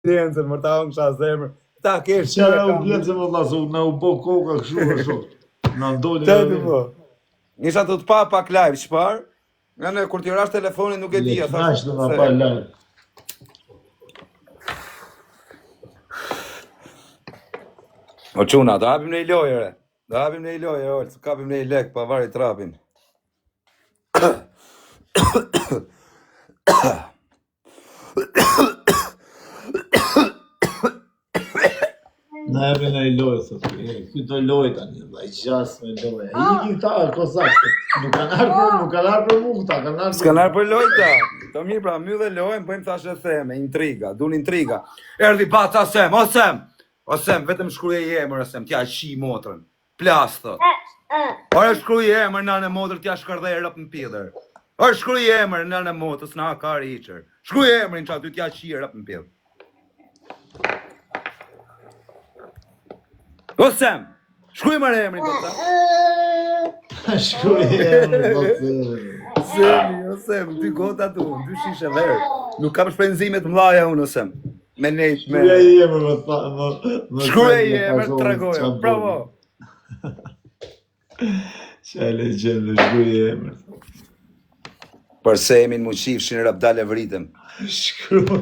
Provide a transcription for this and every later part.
Audiencën, më ta hëngsha zemër. Ta kesh Çfarë audiencë më vlla, se na u bë koka kështu e shoh. Na ndoli. Të të po. Nisha të të pa pak live çfarë? Nga në kur t'i rash telefonin nuk e di, a thash. Na pa live. O çuna, do hapim një lojë re. Do hapim një lojë, ol, të kapim një lek pa vari trapin. Na erdhi në lojë, thotë. E, ky do lojë tani, vlla, gjas me lojë. Ikin këta kozak, nuk kanë ardhur për, nuk kanë ardhur për mua këta, kanë ardhur. S'kan ardhur për lojë këta. To mirë pra, mbylle lojën, bëjmë thashetheme, intriga, dun intriga. Erdhi baca Sem, o Sem. O Sem, vetëm shkruaj emër o Sem, t'ja qi motrën. Plas thot. Ore shkruaj emër nënë motër t'ja shkërdhej rëp në pidhër. Ore shkruaj emër nënë motrës na ka riçër. Shkruaj emrin që aty t'ja qi rëp në pidhër. O Sem, shkruaj më emrin po ta. Shkruaj emrin po Semi, o Sem, dy gota tu, dy shishe verë. Nuk kam shpenzime të mëdha unë o Sem. Me nejt me. Shkruaj emër më tha, më më Shkruaj emër tregoj. Bravo. Qa legjendë, shkruaj emër. Për Semin mu qifshin rëp dale vritem. Shkruaj.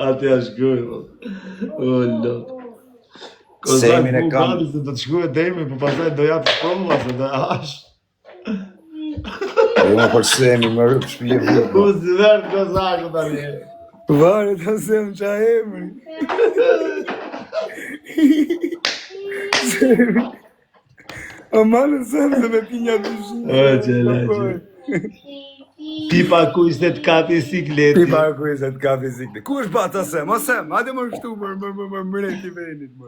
Atë ja shkruaj. Po. O lot. Semin e kam. Se do të shkruaj emrin, po pastaj do jap prova se do hash. Jo më për Semin, më rëp shpije vërë. U zvert kozaku tani. Varet të Sem qa emri. Semi. O manë Sem se me pinja të shi. O, gjela, gjela. Pipa ku se të kapi sikleti. Pipa ku se të kapi sikleti. Ku është baca Sem? O Sem, hajde më kështu më më më më mreti venit më.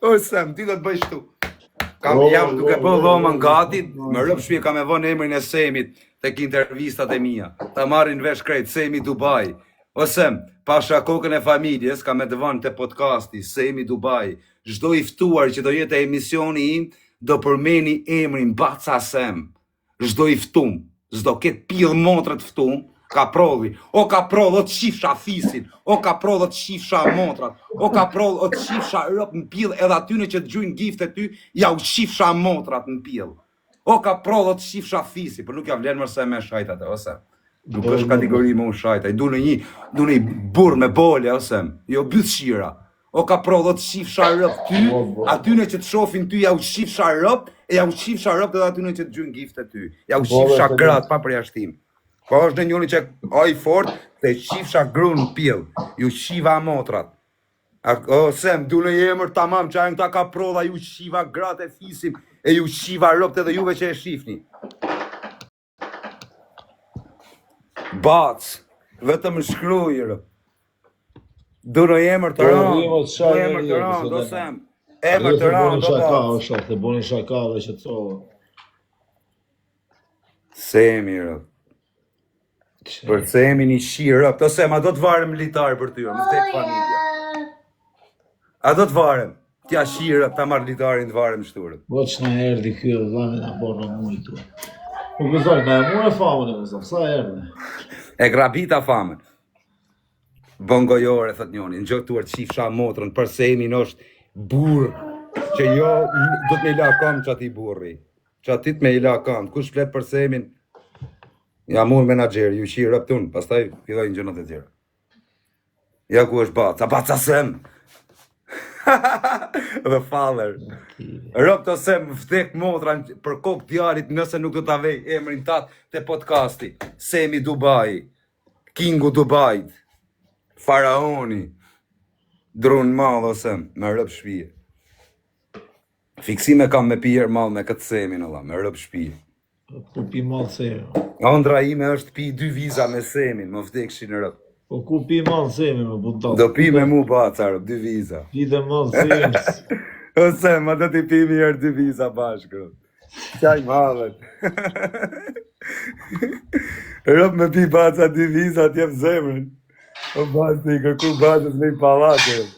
O Sem, ti do të bëj kështu. Kam oh, jam duke bë dhomën gati, më rëp shpi kam e vënë emrin e Semit tek intervistat e mia. Ta marrin vesh krejt Semi Dubai. O Sem, pasha kokën e familjes, kam me të vënë te podcasti Semi Dubai. Çdo i ftuar që do jetë te emisioni im, do përmeni emrin Baca Sem. Çdo i ftum, s'do ketë pidh motre të ftum, kaprolli, o kaproll, o të qifsha fisin, o kaproll, o të qifsha motrat, o kaproll, o të qifsha rëp në pidh edhe atyne që të gjujnë gift e ty, ja u qifsha motrat në pidh. O kaproll, o të qifsha fisi, por nuk ja vlen më se me shajt atë, ose. Nuk është kategori me u shajt, ai du në një, du në një burr me bole, ose, jo bythshira. O kaproll, o të qifsha rëp ty, atyne që të shofin ty, ja u qifsha rëp, e ja u qifsha rëp edhe atyne që të gjujnë gifte ty. Ja u qifsha gratë, pa përjashtim. Po është në njëri që oj fort, të qifsha grun në pjell, ju qiva motrat. A, o, sem, du në emër tamam që ajo këta kaprolla, ju qiva gratë e fisin, e ju qiva rëpt edhe juve që e shifni. Bac, vetëm shkruaj rë. Duro emër të rëndë, po, do emër të rëndë, do sem. Emër të rëndë, do bac. O shok, të bëni shaka dhe që të Semi rë. Për Semin i shi rë. Të sem, a do të varem litar për ty, më vdek familja. A do të varem? T'ja shi rë, ta marr litarin të varem shturë. Po që na erdhi ky o vlla me na borë në mujë tu. Po gëzoj, na e mure famën e gëzoj, sa erdhi? E grabita famën. Bon gojore, thot njoni, në gjëtuar qifsha motrën, për Semin është burr, që jo, do të me i la kam që ati burri. Që atit me i la kam, kush flet për Semin, jam unë menaxheri, ju qi rëptun, pastaj fillojnë gjërat e tjera. Ja ku është baca, baca sem. The father. Rob të sem vdek motra për kokë djalit nëse nuk do ta vej emrin tat te podcasti. Semi Dubai. Kingu Dubait. Faraoni. Drun madh ose me rëp shpije. Fiksime kam me pijer mall me këtë semin, Allah, me rëp shpije. Po pi mall Semi. Ëndra ime është pi dy viza me Semin, më vdekshin rëp. Po ku pi mall Semi më budall. Do pi me mu baca rëp, dy viza. Pi dhe mall Semi. O Sem, a do t'i pi mi herë dy viza bashkë, rëp. Qaj madhet. Rëp me pi baca dy viza, t'jep zemrën. O bacë, i kërku bacës me i pallat, rëp.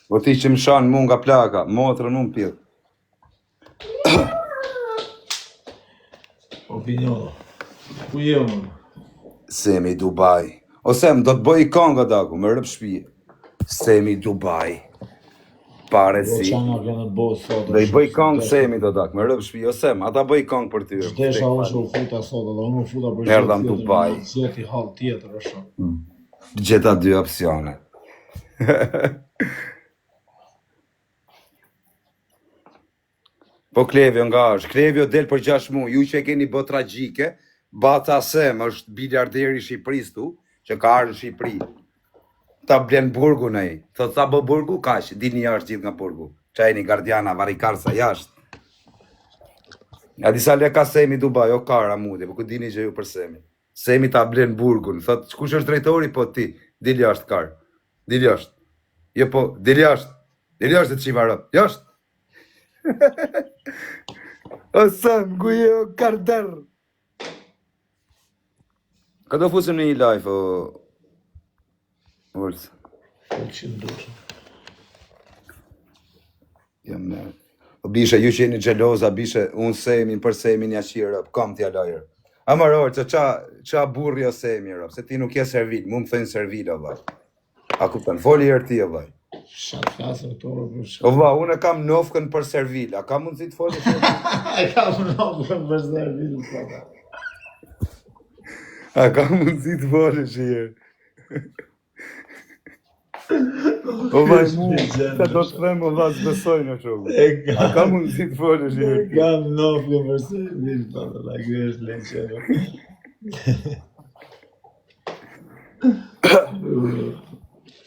Po ti që më shan mu nga plaka, motrën unë pjell. O pinjolla. Ku je unë? Semi Dubai. O Sem, do të bëj këngë daku, me rëp shpije. Semi Dubai. Pare Jo, si. qa nga kënë bo sot. Do i bëj këngë Semi do dak, me rëp shpije. O Sem, ata bëj këngë për ty. Desha unë që u futa sot, edhe unë u futa për Erdha në Dubai. Gjeti hall tjetër është. Gjeta dy opsione. Po Klevio nga është. Klevio del për 6 muaj. Ju që e keni bë tragjike, Baca Sem është biliarderi i Shqipërisë tu, që ka ardhur në Shqipëri. Ta blen burgun ai. Thot sa bë burgu, kaq, dilni jashtë gjithë nga burgu. Qa jeni gardiana, varikarsa jashtë. A disa le ka Semi Dubai, o kara muti, po ku dini që ju për Semi. Semi ta blen burgun, thot kush është drejtori, po ti, dil jashtë kar. Dil jashtë. Jo po, dil jashtë. Dil jashtë të qiva rëp. Jashtë. O Sem, ku je o karder? Ka do fusim në një live, o... Olës. Po që ndoshe. Jam me... O bishe, ju që jeni xheloza, bishe, unë Semin për Semin ja qi rëp, kam t'ja lajër. A më rorë, që qa, qa burri o Semi rëp, se ti nuk je servil, mu më thënë servil, o vllai. A kupton, foli herë ti, o vllai. Sha të flasim këto orë për O vlla, unë e kam nofkën për servil, a ka mundësi të folësh? E kam nofkën për servil, po. A ka mundësi të folësh një herë? O vllai mu, sa do të them o vlla s'besoj në shumë. E A ka mundësi të folësh një E herë? kam nofkën për servil, po. Dhe ky është leqe.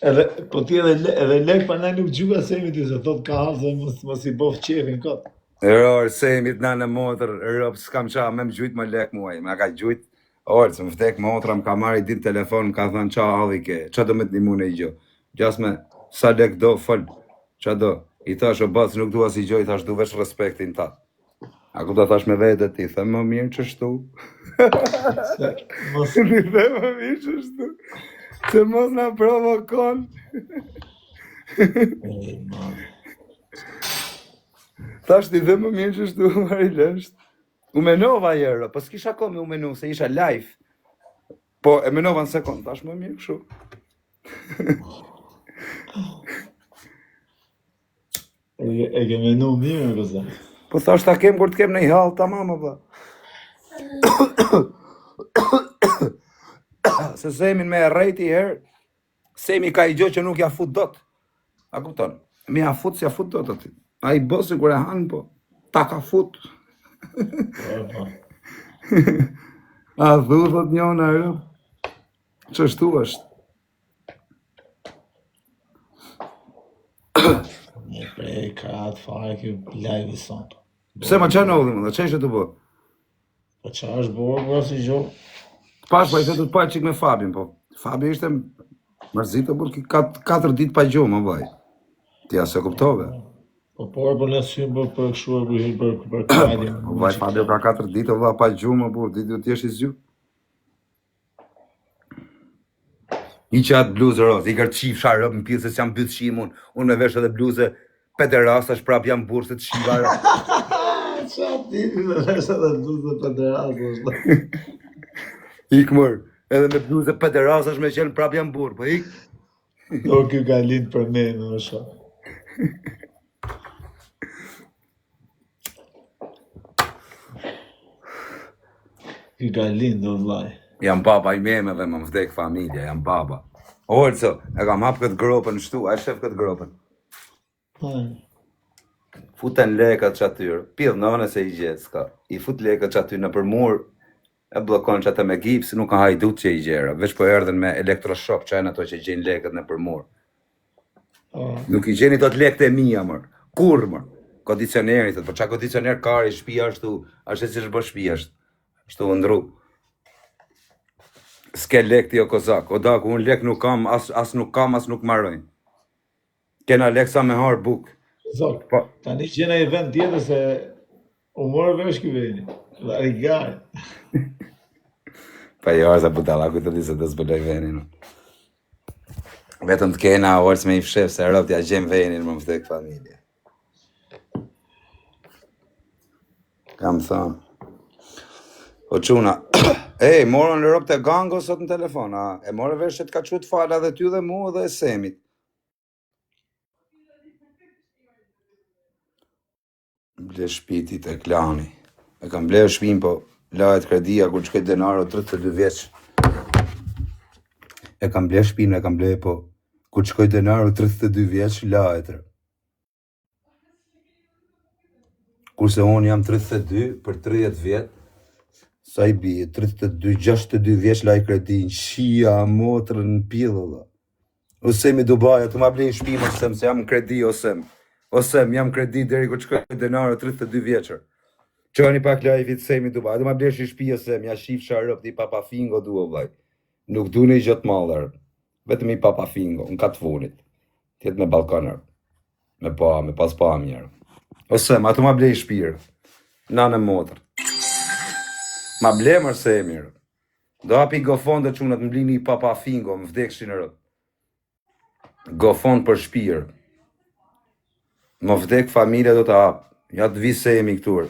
Edhe, po ti edhe, le- edhe lek pa nuk gjuka semi ti se thot ka hall se mos, mos i bof qefin kot. Eror, semit na në motër, rob, s'kam qa, me më gjujt më lek muaj, më ka gjujt, orë, se më vdek motra, më ka marrë i ditë telefon, më ka thënë qa halli ke, qa do me të nimu në i gjo. Gjasme, sa lek do, fol, qa do, i thash o bac, nuk dua si gjo, i thash du veç respektin ta. A ku ta thash me vete ti, them më mirë qështu. Se, mos, Ti them më mirë qështu. Se mos na provokon. e, ma, Thash ti them më mirë qështu, marri lësht. U menova herë, po s'kisha kohë me u menu se isha live. Po e menova në sekond, thash më mirë kështu. e, e ke menu mirë, kësa. Po thash ta kem kur të kem në i hall tamam apo. Se Semin me e rrejti herë, Semi ka i gjë që nuk ja fut dot. A kupton? Me ja fut, s'ja fut dot aty. Ai bë sikur e han, po ta ka fut. Po, po. A thu thot njona rë. Ç'është është? Me pre krahat fare kjo live i sot. Pse ma çfarë ndodhi më? Çfarë ishte të bë? Po qa është bërë, bro, si gjo? Pash po ishte të pa çik me Fabin, po. Fabi ishte mërzitë por ki kat, katër ditë pa gjumë, o vllai. Ti as e kuptove. Po por, po ne s'hym për për kështu për hym për për kajdi. Po vllai Fabio ka katër ditë o vlla pa gjumë, o burr, ditë të jesh i zgjuar. I që atë bluzë roz, i kërqifsha rëp në pjesë se s'jam bytë shimun, unë me vesh edhe bluze pederastash prap jam burrë se të shiva rëp. Qa tipi me vesh edhe bluzë pederast është. Ik mër, edhe me bluze pederastash me qenë prap jam burrë, po ik. Po ky ka lind për ne, më shumë. Ky ka lind, o vllai. Jam baba i meme dhe më vdek familja, jam baba. Olco, e kam hap këtë gropën shtu, a e shef këtë gropën. Ha. Futen lekët që aty, pidh nënë se i gjetë, s'ka. I fut lekët që aty në përmur, e bllokon që atë me gips, nuk ka hajdut që i gjera. Veç po erdhën me elektroshok, që janë ato që gjejnë lekët në përmur. Po. Nuk i gjeni dot lekët e mia, mër. Kurr, mër. Kondicioneri, thot, po çka kondicioner ka i shtëpia ashtu, ashtu si është bë shtëpia është. Ashtu u ndru. S'ke lek ti o kozak. O daku, unë lek nuk kam, as, as nuk kam, as nuk marrojnë. Kena lek sa me har buk. Zok, Po, tani gjena i vend tjetër se u morë vesh ky veni. Varigaj. pa jo, sa budalla, ku të di se të zbuloj venin. Vetëm të kena orës me i fshef se robt ja gjem venin më vdek familje. Kam thënë. O çuna, ej, morën robt e gango sot në telefon, a? E more vesh që të ka çu të fala dhe ty dhe mu dhe Semit. Ble shpiti te klani. E kam blerë shpinë, po lahet kredia kur shkoj denaro 32 vjeç. E kam blerë shpinë, e kam blerë, po kur shkoj denaro 32 vjeç, lahet. Kurse unë jam 32 për 30 vjet, sa i bie, 32, 62 vjeç laj kredinë, qia motrën në pillë, valla. O Semi Dubai, atë ma blej shtëpinë o Sem, se jam në kredi o Sem. O Sem, jam në kredi deri kur shkoj denaro 32 vjeçër. Çoni pak live-it Semi Dubai, atë ma blesh një shtëpi o Sem, ja shifsha robt i papafingo du o vllai. Nuk du një gjë të madhe. Vetëm i papafingo, në kat funit. Të jetë me ballkon. Me pa, me pas pa mirë. O Sem, atë ma blej shtëpi. Nanë motër. Ma ble mër Semi. Do hapi gofond e çunat më blini i papafingo, më vdekshin robt. Gofond për shpirë. Më vdek familja do të hap. Ja të vi Semi këtu.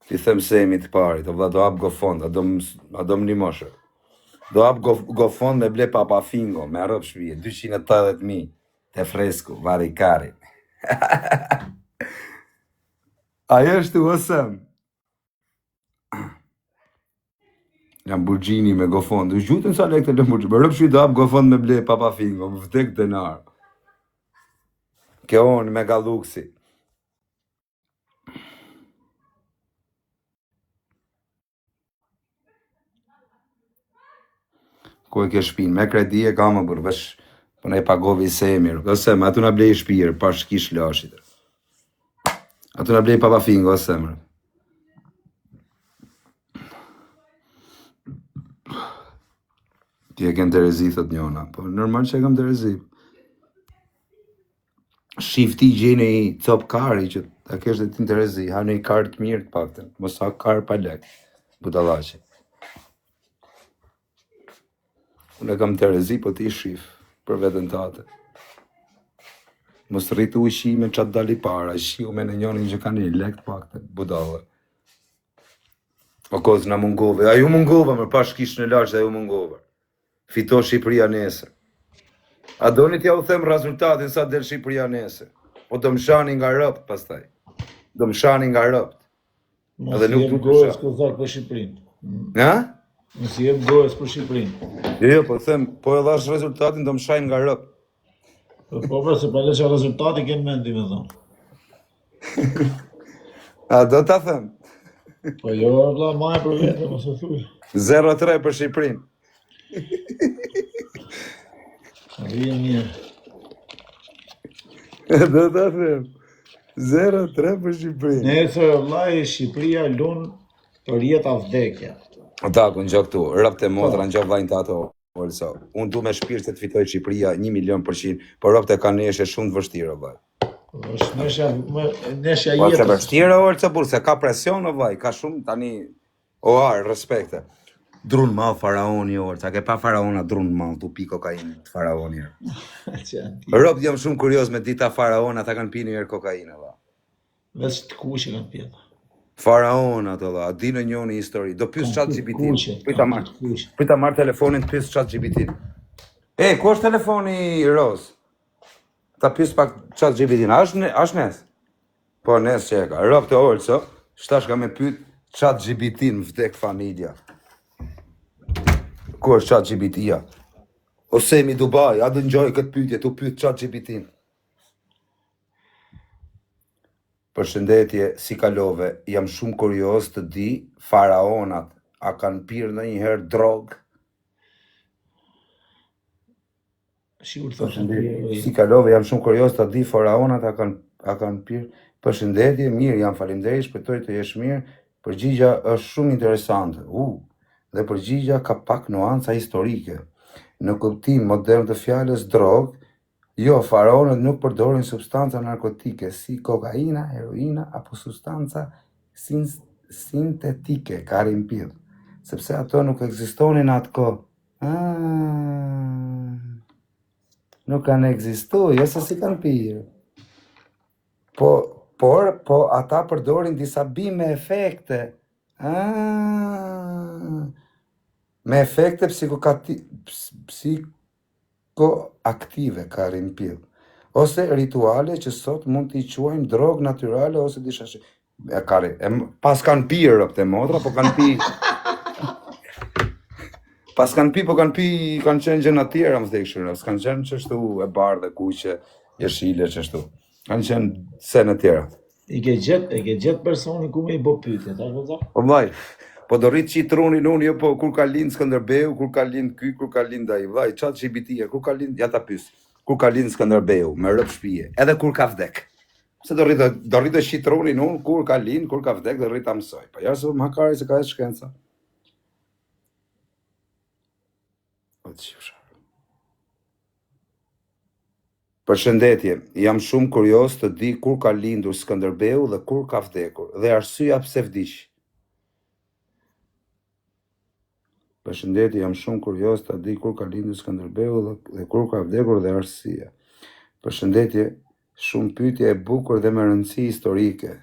Ti them Semi të parit, o vlla do hap gofond, a do më a do më ndihmosh? Do hap go, gofond me ble papafingo, me rob shtëpi, 280.000 te fresku, varikari. Ajo është o Sem. Lamborghini me gofond. U gjutën sa lekë të Lamborghini. Për rëpshi do hap gofond me ble papa fingo, më vdek denar. Kjo unë me galuksi. Ku e ke shpinë? Me kredi e kam më burr, vesh po ne pagovi Semir. Ose më aty na blej shtëpi, pa shkish lashit. Aty na blej papa fingo, ose më. Ti e ke në terezi, thot njona. Po, normal që e kam terezi. Shifti gjene i cop kari që ta kesh dhe ti në terezi. Ha në i karë të mirë të paktën. Mos ha karë pa lek. Budallaqe. Unë e kam terezi, po ti shif për veten tate. Mos rritu ushqime ça të dali para, shiu me në njonin që ka një lek të paktën, budallë. O kozë na mungove, a ju mungova, më pash kish në lashtë, a ju mungova. Fito Shqipëria nesër. A doni t'ja u them rezultatin sa del Shqipëria nesër? Po do më shani nga robt pastaj. Do më shani nga robt. Mos Edhe nuk jep gojës kozak për Shqipërinë. Ha? Mos i jep gojës për Shqipërinë. Jo, jo, po them, po e dhash rezultatin do më shajnë nga robt. Po po, po se pa lësha rezultati ke mend me thonë. A do ta them? Po jo, vlla, maj për vete, mos e thuj. 0-3 për Shqipërinë. Vije mirë. Do ta them. 0-3 për Shqipërinë. Nesër vllai Shqipëria lun për jetë a vdekje. O taku në këtu, robt e motra në gjok vllajnë të ato. Olso. Unë du me shpirt se të fitoj Shqipëria 1 milion për qind, por robt e kanë neshje shumë të vështirë, vllai. Është neshja më neshja Po e jetës. vështirë Olso burr, se ka presion o vllai, ka shumë tani o ar, respekte. Drun madh faraoni Olsa, ke pa faraona drun madh, tu pi kokainë të faraoni. Rob jam shumë kurioz me dita faraona, ata kanë pi një herë kokainë valla. Veç të kuqe kanë pi ata. Faraon ato valla, a di në njoni histori. Do pyes chat GPT. Prit ta marr. Prit ta marr telefonin të pyes chat GPT. E, ku është telefoni Roz? Ta pyes pak chat GPT. A është a është nes? Po nes që e ka. Rob të olso, shtash ka me pyet chat GPT në vdek familja. Ku është chat GPT-ja? O Semi Dubai, a do ngjoj këtë pyetje, tu pyet chat GPT-n. Përshëndetje, si kalove? Jam shumë kurioz të di faraonat a kanë pirë ndonjëherë drogë? Përshëndetje, si kalove? Jam shumë kurioz të di faraonat a kanë a kanë pirë. Përshëndetje, mirë jam, faleminderit, shpëtoj të jesh mirë. Përgjigja është shumë interesante. U, dhe përgjigja ka pak nuanca historike. Në kuptim modern të fjalës drogë, Jo, faraonët nuk përdorin substanca narkotike si kokaina, heroina apo substanca sintetike, karimpill, sepse ato nuk ekzistonin në atë kohë. Ah. Nuk kanë ekzistu, jo se s'i kanë pirë. Po, por, po ata përdorin disa bimë me efekte. Ah, me efekte psikokati, psikoaktive, ka rimpill. Ose rituale që sot mund t'i quajmë drogë natyrale ose disha që... E ka ri, e, pas kanë pirë robt e motra, po kanë pi... Pas kanë pi, po kanë pi, kanë qenë gjëra tjera, më thekshën, s'kanë qenë qështu e bardhë, e kuqe, jeshile, qështu. Kanë qenë sene tjera. I ke gjet, e ke gjet personin ku me i bo pyetje, ta kozak? Po vllai, po do rrit qi trunin unë, jo po kur ka lind Skënderbeu, kur ka lind ky, kur ka lind ai, vllai, Chat GPT-ja, kur ka lind, ja ta pyes. Kur ka lind Skënderbeu, me rëp shtëpie, edhe kur ka vdek. Pse do rrit do rrit qi trunin unë kur ka lind, kur ka vdek, do rrit ta mësoj. Po ja se më hakari se ka ecë shkenca. Po të qifsha. Përshëndetje, jam shumë kurioz të di kur ka lindur Skënderbeu dhe kur ka vdekur, dhe arsyeja pse vdiq. Përshëndetje, jam shumë kurioz të di kur ka lindur Skënderbeu dhe, dhe kur ka vdekur dhe arsyeja. Përshëndetje, shumë pyetje e bukur dhe me rëndësi historike.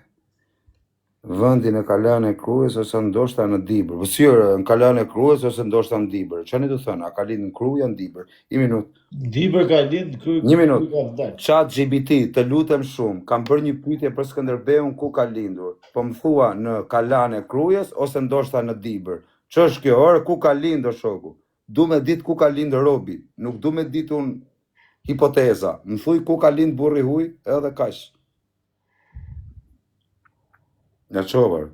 Vendi në Kalanë e Krujës ose ndoshta në Dibër. Po si ore, në Kalanë e Krujës ose ndoshta në Dibër. Çfarë të thënë, a ka lind në Krujë a në Dibër? Një minutë. Dibër ka lind, Krujë Një minutë. ka vdek. Chat GPT, të lutem shumë, kam bërë një pyetje për Skënderbeun ku ka lindur. Po më thua në Kalanë e Krujës ose ndoshta në Dibër. Ç'është kjo? Ore, ku ka lindur shoku? Du me ditë ku ka lind robi, nuk du me ditë unë hipoteza. Më thuj ku ka lind burri huj, edhe kaq. Nga çovar.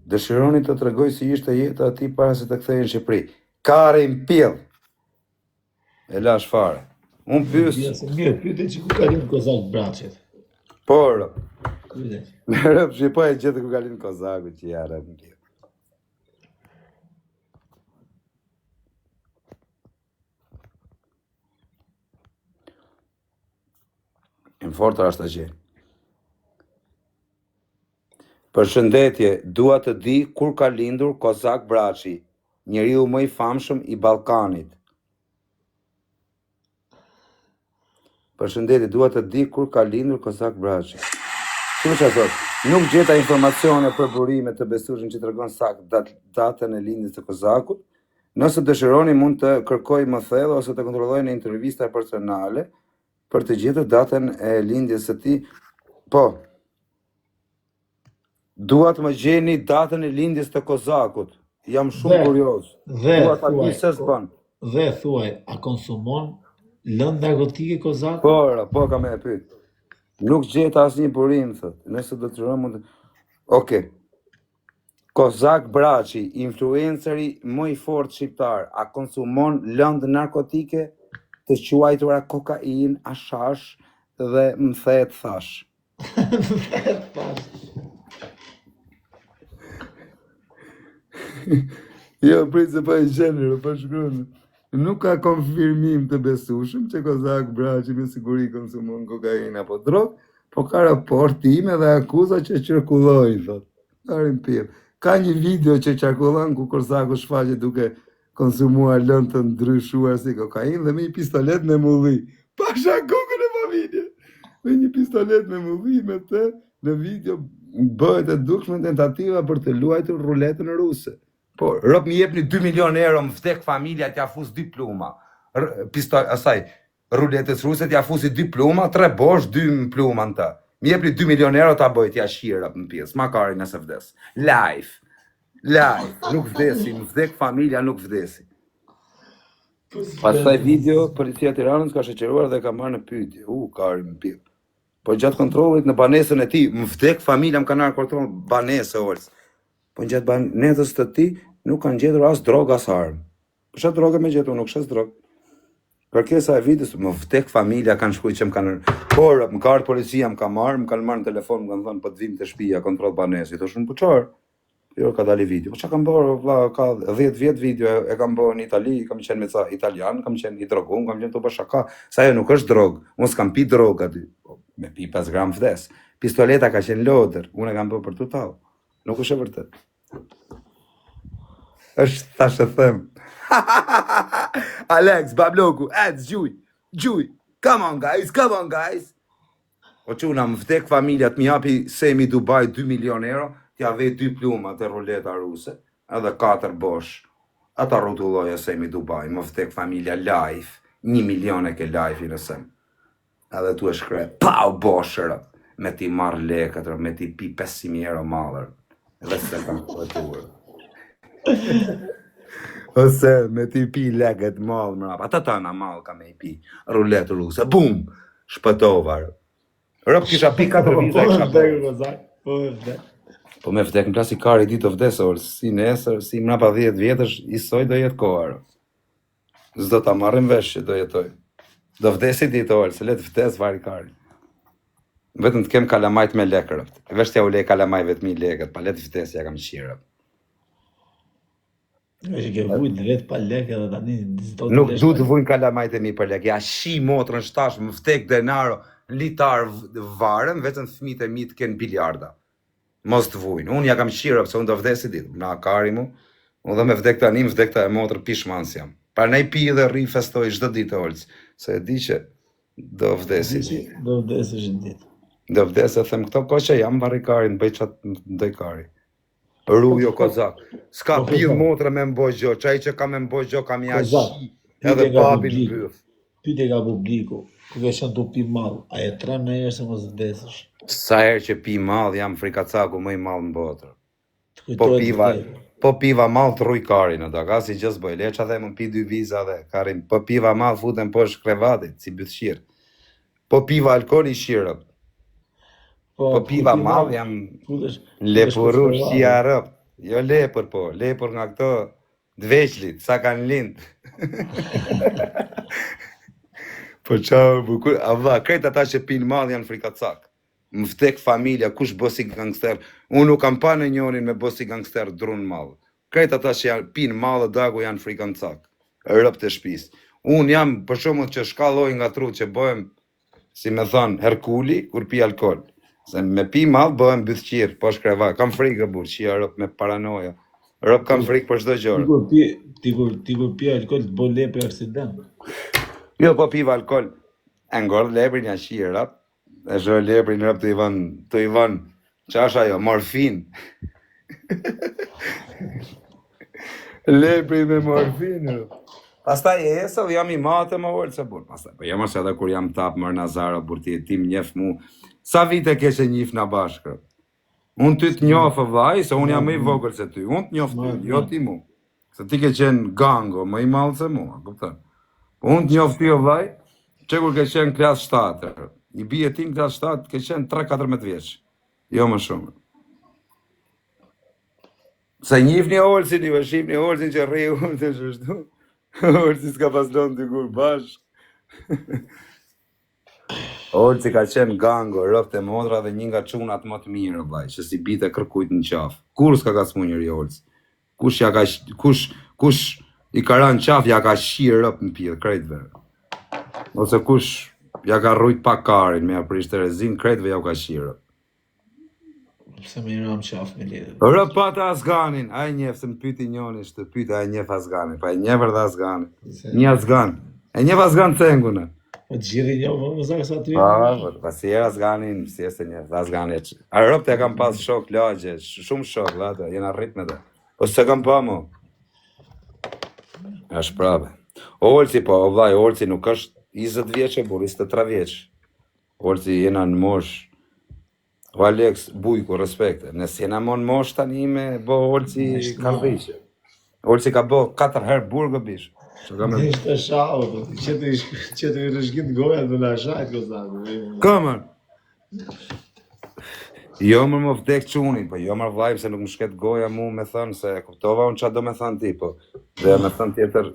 Dëshironi të tregoj si ishte jeta e tij para se të kthehej në Shqipëri. Karin pill. E lash fare. Unë pyes. Ja, se mirë, pyete që ku ka lind Kozak Braçit. Por, Pyete. Rëp, që po e gjithë ku ka lind Kozaku që ja rëp në Në fort është ta gjej. Përshëndetje, dua të di kur ka lindur Kozak Braçi, njeriu më i famshëm i Ballkanit. Përshëndetje, dua të di kur ka lindur Kozak Braçi. Shumë çfarë thot? Nuk gjeta informacione për burime të besueshme që tregon saktë dat, datën e lindjes së Kozakut. Nëse dëshironi mund të kërkoj më thellë ose të kontrolloj në intervista personale për të gjetur datën e lindjes së tij. Po. Dua të më gjeni datën e lindjes të Kozakut. Jam shumë kurioz. Dhe Dua ta di se s'bën. Dhe thuaj, a konsumon lëndë narkotike Kozaku? Po, po kam e pyet. Nuk gjeta asnjë burim, thot. Nëse do të dëshironi mund të Okej. Okay. Kozak Braçi, influenceri më i fortë shqiptar, a konsumon lëndë narkotike të quajtura kokainë, hashash dhe më the të thash. Jo, prit se po e gjen, po shkruan. Nuk ka konfirmim të besueshëm që Kozak Braçi me siguri konsumon kokainë apo drogë, po ka raportime dhe akuza që qarkullojnë, thot. Karin pill. Ka një video që qarkullon ku Kozaku shfaqet duke konsumuar lëndë të ndryshuar si kokainë dhe me një pistolet me mulli. Pasha kokën e familjes. Me një pistolet me mulli me të në video bëhet e dukshme tentativa për të luajtur ruletën ruse. Po, rob mi jepni 2 milion euro, më vdek familja t'ja fus dy pluma. R pistol, asaj, ruletës ruse t'ja fusi dy pluma, tre bosh, dy pluma në të. Mi jepni 2 milion euro ta bëj t'ja shira në pjesë, ma kari nëse vdes. Live. Live. Nuk vdesi, më vdek familja, nuk vdesi. Pas kësaj video, policia e Tiranës ka shoqëruar dhe ka marrë në pyetje. U, ka në pyetje. Po gjatë kontrollit në banesën e tij, më vdek familja, më kanë marrë kontroll banesë Ols. Po gjatë banesës të tij nuk kanë gjetur as drogë as armë. Po çfarë droge me gjetur, nuk shes drogë. Kërkesa e videos, më vdek familja kanë shkruar që më kanë por më ka ardhur policia, më ka marrë, më kanë marrë në telefon, më kanë thënë po të vim te shtëpia, kontroll banesë. I thosh unë po çfarë? Jo, ka dalë video. Po çka kam bërë, vlla, ka 10 vjet video e, e kam bërë në Itali, kam qenë me ca italian, kam qenë i drogum, kam qenë të bërë shaka. Sa ajo nuk është drogë. Unë s'kam pi drogë aty. Po, me pi 5 gram vdes. Pistoleta ka qenë lodër, unë e kam bërë për të tallë. Nuk është e vërtet. Është tash e them. Alex, Babloku, ec, gjuj, gjuj. Come on guys, come on guys. O çuna, më vdek familja të më japi Semi Dubai 2 milion euro, t'ja ve dy pluma te ruleta ruse, edhe katër bosh. Ata rrotulloja Semi Dubai, më vdek familja live, 1 milion e ke live-in e Sem. Edhe tu e shkre, pau boshërë, me ti marrë lekët, me ti pi 500.000 euro mallër, edhe se kam shpëtuar. Ose me ti pi lekët mall mrapa, ata tana mall ka me i pi, rulet ruse, bum, shpëtova. Rob kisha pi 4 Po viza po e me kisha vdek bërë. kozak, po me vdek. Po me vdek më plasi kari ditë do vdes, or, si nesër, si mrapa 10 vjetësh, i soj do jetë koha. ro. S'do ta marrim vesh që do jetoj. Do vdesi ditë, or, se le të vdes vari kari. Vetëm të kem kalamajt me lekë, rëpt. Vesh t'ja u lej kalamajve të mi lekët, pa le të vdes ja kam qirë. Jo që ke vujt vet pa lekë edhe tani s'do të Nuk lesh du pa të lekë. vujnë kalamajt e mi për lekë. Ja shi motrën shtash, më vdek denaro, në litar varem, vetëm fëmijët e mi të kenë biliarda. Mos të vujnë. Unë ja kam qirë, pse unë do vdesi ditë. Na kari mu. Unë dhe me vdek tani, më vdek ta e motrë pishman s'jam. Prandaj pi dhe rri festoj çdo ditë Olc, se e di që do Di vdesi që ditë. do vdesësh një ditë. Do vdes e them këto kohë që jam varrikarin, bëj çat ndoj kari. Rujo kozak. S'ka Po pill kozak, motra me mbo gjo, çaj që ka me mbo gjo kam ja kozak. shi edhe Pyetje nga babin publiku. byth. Pyetje nga publiku. Ku ke qenë tu pi mall? A e trem ndonjëherë se mos vdesësh? Sa herë që pi mall jam frikacaku më i madh në botë. Të Po kujtohet piva, vdekja. po piva mall të rruj karin ato, ka si gjë s'bëj. Le ç'a them, unë pi dy viza dhe karin. Po piva mall futem poshtë krevatit si bythshir. Po piva alkool i shirëp. Po, Po kur piva pi mall mall, jam futesh, futesh poshtë lepurush si krevatit. arëp. Jo lepër po, lepur nga këto të vegjlit, sa kanë lind. Po qa, bukur, a vlla, krejt ata që pinë mall janë frikacak. Më vdek familja, kush bë si gangster. Unë nuk kam pa në njorin me bë si gangster drun mall. Krejt ata që janë pinë mall dhe dagu janë frikancak. Rëp të shtëpisë. Unë jam për shembull që shkalloj nga tru që bëhem si me thënë Herkuli kur pi alkool. Se me pi mall bëhem bythqir, poshtë krevat. Kam frikë burr, qia rëp me paranoja. Rëp kam frikë për çdo gjë. Ti kur pi, ti kur ti kur pi alkool të bën lepri aksident. Jo, po piva alkool. E ngordh leprin ja qi rap. E shoh leprin rap të i vën, të i vën. Qa është ajo? Morfin. Lepri me morfin. rap. Pastaj e esëll jam i matë më ulë se burr. Pastaj, po jo mos edhe kur jam tap mër Nazaro burr ti e ti më njeh mu. Sa vite ke që njif na bashkë? rap? Unë ty të njoh o vllai, se unë jam më i vogël se ty. Unë të njoh ty, jo ti mu. Se ti ke qenë gango, më i madh se mua, kupton? Po unë të njoh ty o vllai, që kur ke qenë klas 7. I bie ti në klas 7, ke qenë 3-14 vjeç. Jo më shumë. Se njihni Olsin, ju e shihni Olsin që rri unë të shështu. Olsi s'ka pas lënë dikur bashkë. Olsi ka qenë gango, rëft e motra dhe një nga çunat më të mirë, vllai, që si bite kërkujt në qafë. Kur s'ka kacmu njëri Olsi? Kush ja ka kush kush i ka rënë qafë ja ka shirë rëp në pjellë krejtve. Ose kush ja ka rrujt pak karin me ja prish terezin, krejtve ja u ka shirë. Pse më i ram qafë me lidhje. Rëp pa të Azganin, a e njef, se më pyti njoni, shtë pyte, a e njef Azganin, pa e njef dhe Azganin. Një Azgan, e njef Azgan cengune. Po të gjithë i njoh, po sa sa ty. Pa, po, pa si era Azganin, si e se njef, Azganin. e ç- A rëp të e kam pas shok lagje, shumë shok, dhe atë, jena rrit me të. Po se kam pa mo. Është prapë. Olsi, po, o vllai, Olsi nuk është 20 vjeç e burr, 23 vjeç. Olsi jena në mosh. O Alex, bujku, respekte. Ne s'jena mo në mosh tani me bo Olsi Është kardhiqe. Olsi ka bo 4 herë burgë bish. Që ka me... Ishte shau, po që të që të rrëshkit goja do na shajt kozaku. Këmër! Jo më më vdek çuni, po jo më vllai se nuk më shket goja mu me thënë se e kuptova unë çfarë do me thënë ti, po doja me thënë tjetër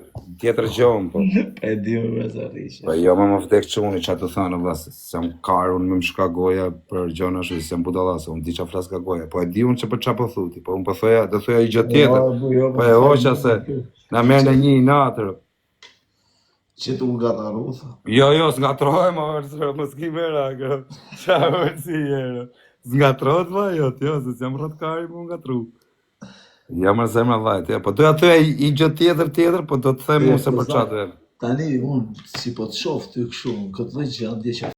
tjetër gjë unë, po. E di më për sa rriqe. Po jo më më vdek çuni çfarë të thënë vlla, se s'jam kar unë më më shka goja për gjëna ashtu, se jam budalla, se unë di çfarë flas nga goja. Po e di unë që për çfarë po thuti, po unë po thoja, do thoja një gjë tjetër. Jo, bu, jo, Po e hoqa se na merr në një natër. Që të u gataru, tha. Jo, jo, s'ngatrohem, o, se mos ki merak, ro. Qa o, si jero. S'ngatrohet vlla, jo, jo, se s'jam rrotkari mu ngatru. Ja më zemra vajt, ja, po doja të thoja i gjë tjetër tjetër, po do të them unë se për çfarë. Tani unë si po të shoh ty kështu, në këtë lloj gjendje që.